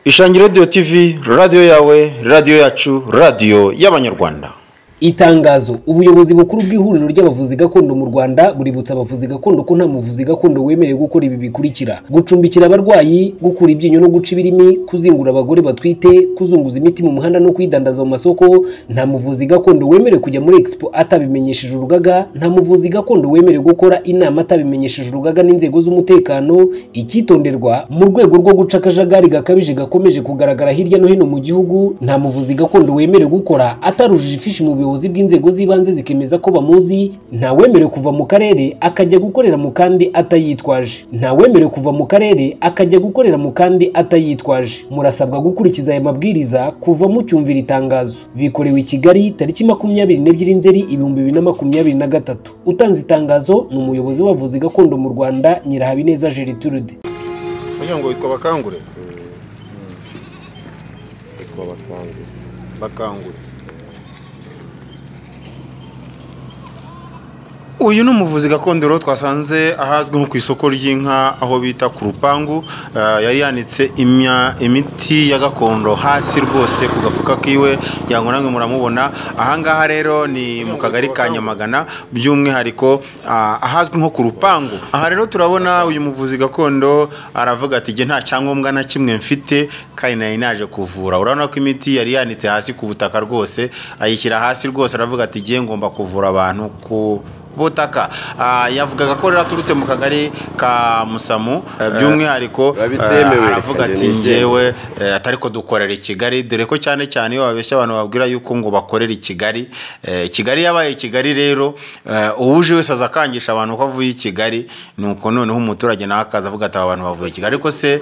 Ishangi Radio TV, radio yawe, radio yacu, radio y'Abanyarwanda. Itangazo: ubuyobozi bukuru bw'ihuriro ry'abavuzi gakondo mu Rwanda buributsa abavuzi gakondo ko nta muvuzi gakondo wemerewe gukora ibi bikurikira: gucumbikira abarwayi, gukura ibyinyo no guca ibirimi, kuzingura abagore batwite, kuzunguza imiti mu muhanda no kwidandaza mu masoko. Nta muvuzi gakondo wemerewe kujya muri expo atabimenyesheje urugaga. Nta muvuzi gakondo wemerewe gukora inama atabimenyesheje urugaga n'inzego z'umutekano. Icyitonderwa: mu rwego rwo guca akajagari gakabije gakomeje kugaragara hirya no hino mu gihugu, nta muvuzi gakondo wemerewe gukora atarujije ifishi mu ubuyobozi bw'inzego z'ibanze zikemeza ko bamuzi. Ntawemerewe kuva mu karere akajya gukorera mu kandi atayitwaje. Ntawemerewe kuva mu karere akajya gukorera mu kandi atayitwaje. Murasabwa gukurikiza aya mabwiriza kuva mucyumvira itangazo. Bikorewe i Kigali tariki 22 Nzeri 2023. Utanze itangazo ni umuyobozi w'abavuzi gakondo mu Rwanda, Nyirahabineza Gertrude. Kugira ngo witwa Bakangure? Witwa Bakangure. Bakangure. Uyu ni umuvuzi gakondo rero twasanze ahazwi nko ku isoko ry'inka aho bita ku Rupangu. Yari yanitse imiti ya gakondo hasi rwose ku gafuka kiwe, yango namwe muramubona. Ahangaha rero ni mu kagari ka Nyamagana, by'umwihariko ahazwi nko ku Rupangu. Aha rero turabona uyu muvuzi gakondo aravuga ati jye nta cyangombwa na kimwe mfite kandi nari naje kuvura. Urabona ko imiti yari yanitse hasi ku butaka rwose, ayishyira hasi rwose, aravuga ati jye ngomba kuvura abantu ku butaka. Yavugaga ko rero aturutse mu kagari ka Musamu, by'umwihariko aravuga ati njyewe atari ko dukorera i Kigali, dore ko cyane cyane iyo babeshya abantu babwira yuko ngo bakorera i Kigali. Kigali yabaye Kigali rero, uwuje wese azakangisha abantu ko avuye i Kigali, nuko noneho umuturage nawe akaza avuga ati aba bantu bavuye i Kigali. Ariko se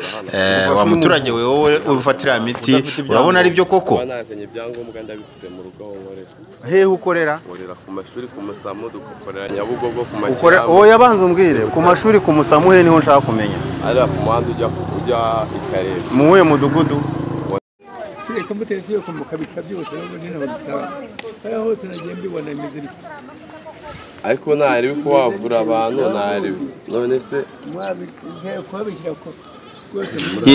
wa muturage wewe ubifatira imiti urabona ari byo koko? Hehe ukorera? Nkorera ku mashuri ku Musamu, dukorera Nyabugogo ku mashyirahamwe. Oya banza umbwire, ku mashuri ku Musamu he niho nshaka kumenya. Ari ku muhanda ujya i Karere. Mu wuhe mudugudu? Ariko ntaribi ko wavura abantu, ntaribi. None se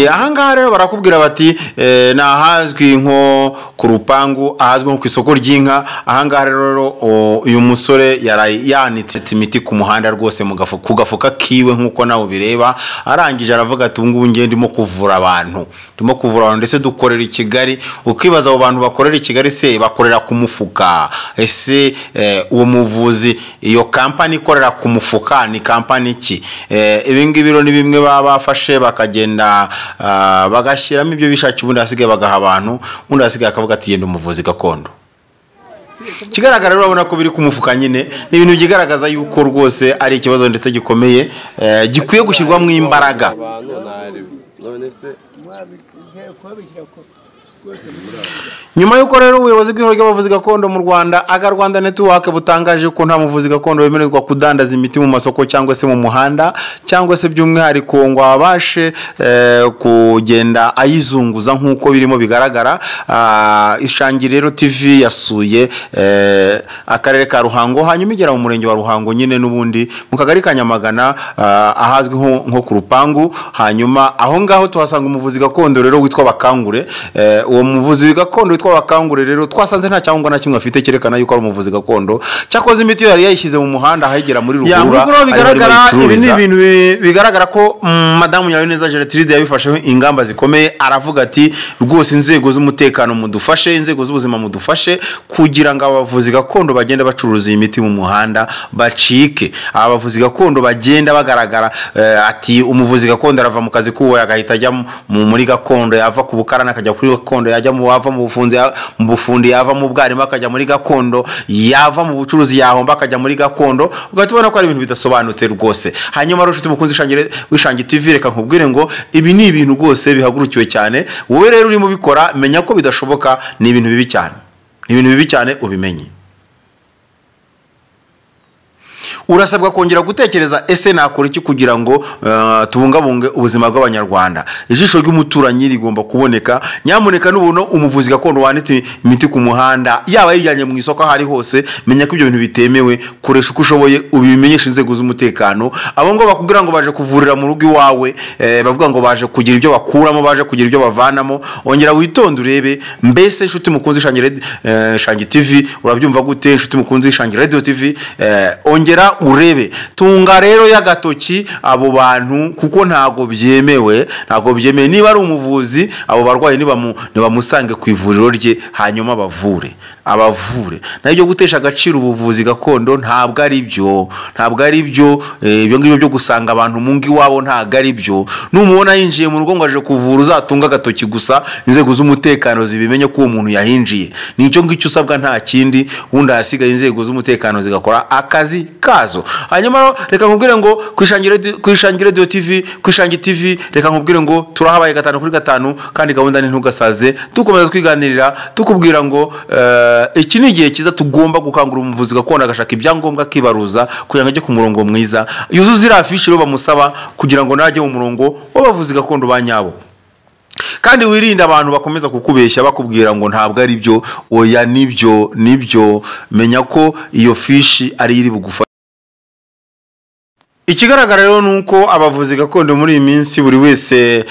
Ahangaha rero barakubwira bati ni ahazwi nko ku Rupangu, ahazwi nko ku isoko ry'inka. Ahangaha rero uyu musore yaraye yanitse imiti ku muhanda rwose ku gafuka kiwe nk'uko nawe ubireba. Arangije aravuga ati ubu ngubu ngiye ndimo kuvura abantu, ndimo kuvura abantu ndetse dukorera i Kigali. Ukibaza abo bantu bakorera i Kigali se bakorera ku mufuka? Ese uwo muvuzi, iyo kampani ikorera ku mufuka ni kampani ki? Ibi ngibi rero ni bimwe baba bafashe bakagenda bagashyiramo ibyo bishakiye, ubundi hasigaye bagaha abantu, ubundi hasigaye akavuga ati yenda umuvuzi gakondo. Ikigaragara rero urabona ko biri ku mufuka nyine, ni ibintu byigaragaza yuko rwose ari ikibazo ndetse gikomeye, gikwiye gushyirwamo imbaraga. Nyuma y'uko rero ubuyobozi bw'ihuriro ry'abavuzi gakondo mu Rwanda AGA Rwanda Network butangaje ko nta muvuzi gakondo wemererwa kudandaza imiti mu masoko cyangwa se mu muhanda, cyangwa se by'umwihariko ngo abashe kugenda ayizunguza nk'uko birimo bigaragara. Ishangi rero TV yasuye akarere ka Ruhango, hanyuma igera mu murenge wa Ruhango nyine n'ubundi mu kagari ka Nyamagana, ahazwi nko ku Rupangu. Hanyuma aho ngaho tuhasanga umuvuzi gakondo rero witwa Bakangure. Uwo muvuzi gakondo witwa Bakangure rero twasanze nta cyangombwa na kimwe afite cyerekana yuko ari umuvuzi gakondo. Cyakoze imiti yari yayishyize mu muhanda ahigera muri rugura. Bigaragara ibi ni ibintu bigaragara ko Madamu Nyabineza Gertrude yabifasheho ingamba zikomeye. Aravuga ati rwose inzego z'umutekano mudufashe, inzego z'ubuzima mudufashe, kugira ngo abavuzi gakondo bagenda bacuruza iyi miti mu muhanda bacike. Abavuzi gakondo bagenda bagaragara, ati umuvuzi gakondo arava mu kazi kuwe agahita ajya muri gakondo, yava ku bukarani akajya kuri gakondo, yajya mu wava mu bufunzi mu bufundi, yava mu bwarimu akajya muri gakondo, yava mu bucuruzi yahomba akajya muri gakondo. Ugahita ubona ko ari ibintu bidasobanutse rwose. Hanyuma rero nshuti mukunzi w'Ishangi TV, reka nkubwire ngo ibi ni ibintu rwose bihagurukiwe cyane. Wowe rero urimo ubikora menya ko bidashoboka, ni ibintu bibi cyane, ni ibintu bibi cyane, ubimenye. Urasabwa kongera gutekereza, ese nakora iki kugira ngo tubungabunge ubuzima bw'Abanyarwanda? Ijisho ry'umuturanyi rigomba kuboneka. Nyamuneka n'ubuno umuvuzi gakondo wanditse imiti ku muhanda, yaba yijyanye mu isoko aho ari hose, menya ko ibyo bintu bitemewe. Koresha uko ushoboye ubimenyeshe inzego z'umutekano. Abo ngo bakubwira ngo baje kuvurira mu rugo iwawe, bavuga ngo baje kugira ibyo bakuramo, baje kugira ibyo bavanamo, ongera witonde urebe. Mbese inshuti mukunzi Shangi TV, urabyumva gute? Inshuti mukunzi Shangi Radio TV, ongera urebe, tunga rero y'agatoki abo bantu, kuko ntago byemewe, ntago byemewe. Niba ari umuvuzi, abo barwayi nibamusange ku ivuriro rye, hanyuma bavure, abavure. Naho ibyo gutesha agaciro ubuvuzi gakondo ntabwo ari byo, ntabwo ari byo. Ibyo ngibyo byo gusanga abantu mu ngo iwabo ntabwo ari byo. Numubona yinjiye mu rugo ngo aje kuvura, uzatunga agatoki gusa, inzego z'umutekano zibimenye ko uwo muntu yahinjiye. Nicyo ngicyo usabwa, nta kindi. Wundi ahasigaye inzego z'umutekano zigakora akazi kazo. Hanyuma reka nkubwire ngo ku Ishangi Radio TV, ku Ishangi TV, reka nkubwire ngo turahabaye 5 kuri 5, kandi gahunda ni ntugasaze. Dukomeza twiganirira, tukubwira ngo iki ni igihe cyiza tugomba gukangurira umuvuzi gakondo agashaka ibyangombwa akibaruza kugira ngo ajye ku murongo mwiza, yuzuze iriya fishi rero bamusaba kugira ngo najye mu murongo w'abavuzi gakondo ba nyabo. Kandi wirinde abantu bakomeza kukubeshya bakubwira ngo ntabwo ari byo. Oya, nibyo, nibyo. Menya ko iyo fishi ari iri bugufa. Ikigaragara rero nuko abavuzi gakondo muri iyi minsi buri wese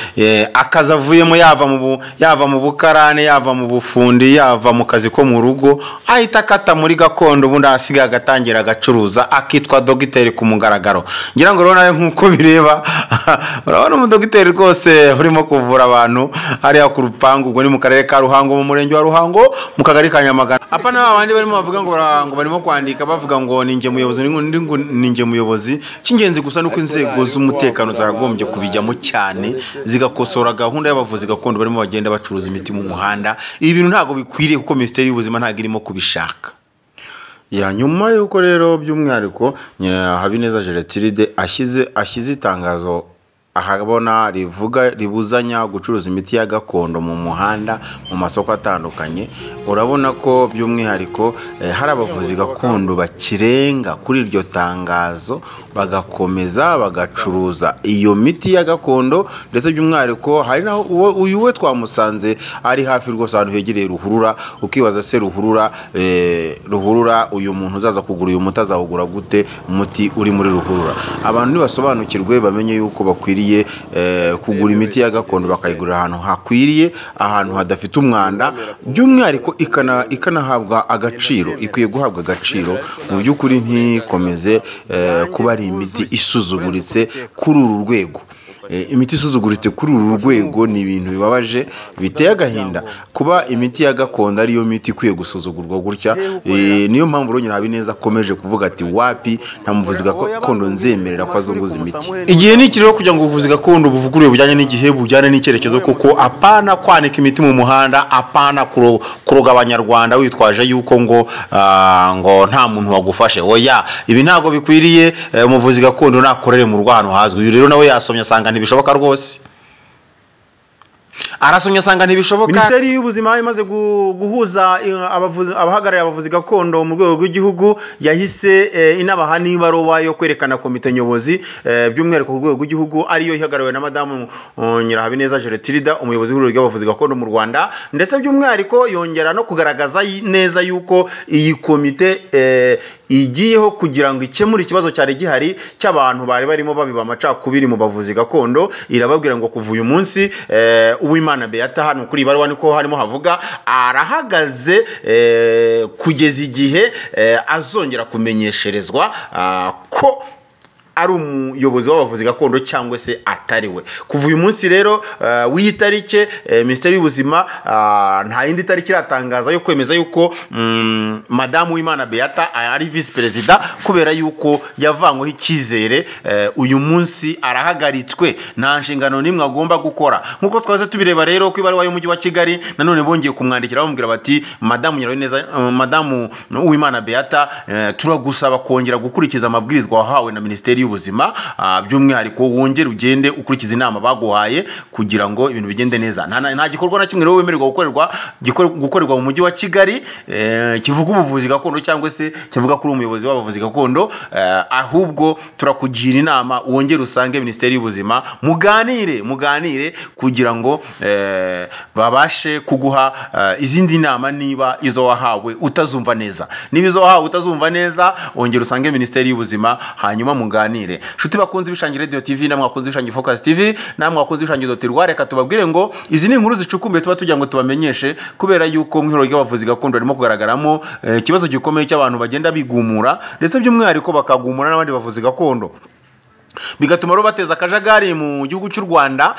akazi avuyemo, yava mu bukarane, yava mu bufundi, yava mu kazi ko mu rugo, ahita akata muri gakondo, ubundi ahasigaye agatangira agacuruza, akitwa dogiteri ku mugaragaro. Ngira ngo rero nawe nkuko bireba, urabona umudogiteri rwose urimo kuvura abantu hariya ku rupangu, ubwo ni mu karere ka Ruhango, mu murenge wa Ruhango, mu kagari ka Nyamagana. Apana babandi barimo bavuga ngo barimo kwandika bavuga ngo ninjye muyobozi, ninjye muyobozi. Cy'ingenzi gusa nuko inzego z'umutekano zakagombye kubijyamo cyane, zigakosora gahunda y'abavuzi gakondo barimo bagenda bacuruza imiti mu muhanda. Ibi bintu ntago bikwiriye, kuko Minisiteri y'Ubuzima ntago irimo kubishaka. Ya nyuma yuko rero by'umwihariko Habineza Gertrude ashyize itangazo ahabona rivuga ribuzanya gucuruza imiti ya gakondo mu muhanda, mu masoko atandukanye, urabona ko by'umwihariko hari abavuzi gakondo bakirenga kuri iryo tangazo, bagakomeza bagacuruza iyo miti ya gakondo. Ndetse by'umwihariko hari naho uyu we twamusanze ari hafi rwose ahantu hegereye ruhurura, ukibaza se ruhurura uyu muntu uzaza kugura uyu muti azawugura gute, umuti uri muri ruhurura? Abantu nibasobanukirwe bamenye yuko bakwiriye kugura imiti ya gakondo, bakayigurira ahantu hakwiriye, ahantu hadafite umwanda, by'umwihariko ikanahabwa agaciro, ikwiye guhabwa agaciro mu by'ukuri, ntikomeze kuba ari imiti isuzuguritse kuri uru rwego. Imiti isuzuguritse kuri uru rwego ni ibintu bibabaje, biteye agahinda, kuba imiti ya gakondo ariyo miti ikwiye gusuzugurwa gutya. Niyo mpamvu rero Habineza akomeje kuvuga ati wapi, nta muvuzi gakondo nzemerera ko azunguza imiti. Igihe ni iki rero kugira ngo ubuvuzi gakondo buvugurure bujyanye n'igihe, bujyane n'icyerekezo, kuko apana kwanika imiti mu muhanda, apana kuroga Abanyarwanda witwaje yuko ngo nta muntu wagufashe. Oya, ibi ntago bikwiriye. Umuvuzi gakondo nakorere mu rugo ahantu hazwi. Uyu rero nawe yasomye asanga ntibishoboka rwose, arasomye asanga ntibishoboka. Minisiteri y'Ubuzima imaze guhuza abahagarariye abavuzi gakondo mu rwego rw'igihugu, yahise inabaha n'ibaruwa yo kwerekana komite nyobozi, by'umwihariko ku rwego rw'igihugu, ariyo ihagarariwe na Madamu Nyirahabineza Gertrude, umuyobozi w'urwego rw'abavuzi gakondo mu Rwanda. Ndetse by'umwihariko yongera no kugaragaza neza yuko iyi komite igiyeho kugira ngo ikemure ikibazo cyari gihari cy'abantu bari barimo babiba amacakubiri mu bavuzi gakondo. Irababwira ngo kuva uyu munsi Uwimana Beata, hano kuri ibaruwa niko harimo havuga, arahagaze kugeza igihe azongera kumenyesherezwa ko ari umuyobozi w'abavuzi gakondo cyangwa se atari we. Kuva uyu munsi rero w'iyi tariki, Minisiteri y'Ubuzima nta yindi tariki iratangaza yo kwemeza yuko Madamu Uwimana Beata ari vice perezida, kubera yuko yavanyweho icyizere. Uyu munsi arahagaritswe, nta nshingano n'imwe agomba gukora. Nkuko twaze tubireba rero ku ibaruwa y'umujyi wa Kigali, nanone bongeye kumwandikira bamubwira bati Madamu Nyirahabineza, Madamu Uwimana Beata, turagusaba kongera gukurikiza amabwirizwa wahawe na Minisiteri y'Ubuzima, by'umwihariko wongere ugende ukurikiza inama baguhaye kugira ngo ibintu bigende neza. Nta gikorwa na kimwe rero wemererwa gukorerwa mu mujyi wa Kigali kivuga ubuvuzi gakondo cyangwa se kivuga kuri umuyobozi w'abavuzi gakondo, ahubwo turakugira inama wongere usange Minisiteri y'Ubuzima, muganire kugira ngo babashe kuguha izindi nama niba izo wahawe utazumva neza. Niba izo wahawe utazumva neza, wongere usange Minisiteri y'Ubuzima hanyuma muganire. Nshuti bakunze Ibishangi Radio TV, namwe bakunze Ibishangi Focus TV, namwe bakunze Ibishangi Rwa, reka tubabwire ngo izi ni inkuru zicukumbuye tuba tugira ngo tubamenyeshe, kubera yuko mu ihuriro ry'abavuzi gakondo harimo kugaragaramo ikibazo gikomeye cy'abantu bagenda bigumura, ndetse by'umwihariko bakagumura n'abandi bavuzi gakondo, bigatuma rero bateza akajagari mu gihugu cy'u Rwanda,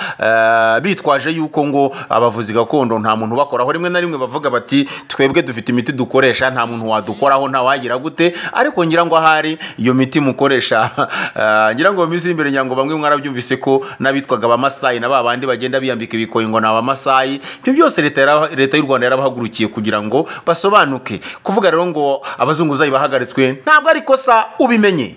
bitwaje yuko ngo abavuzi gakondo nta muntu ubakoraho. Rimwe na rimwe bavuga bati twebwe dufite imiti dukoresha, nta muntu wadukoraho, nta wagira gute. Ariko ngira ngo ahari iyo miti mukoresha, ngira ngo mu minsi iri imbere, ngira ngo bamwe mwarabyumvise ko n'abitwaga abamasayi na ba bandi bagenda biyambika ibikoyi ngo ni abamasayi, ibyo byose leta y'u Rwanda yarabahagurukiye kugira ngo basobanuke. Kuvuga rero ngo abazunguzayi bahagaritswe ntabwo ari ikosa, ubimenye.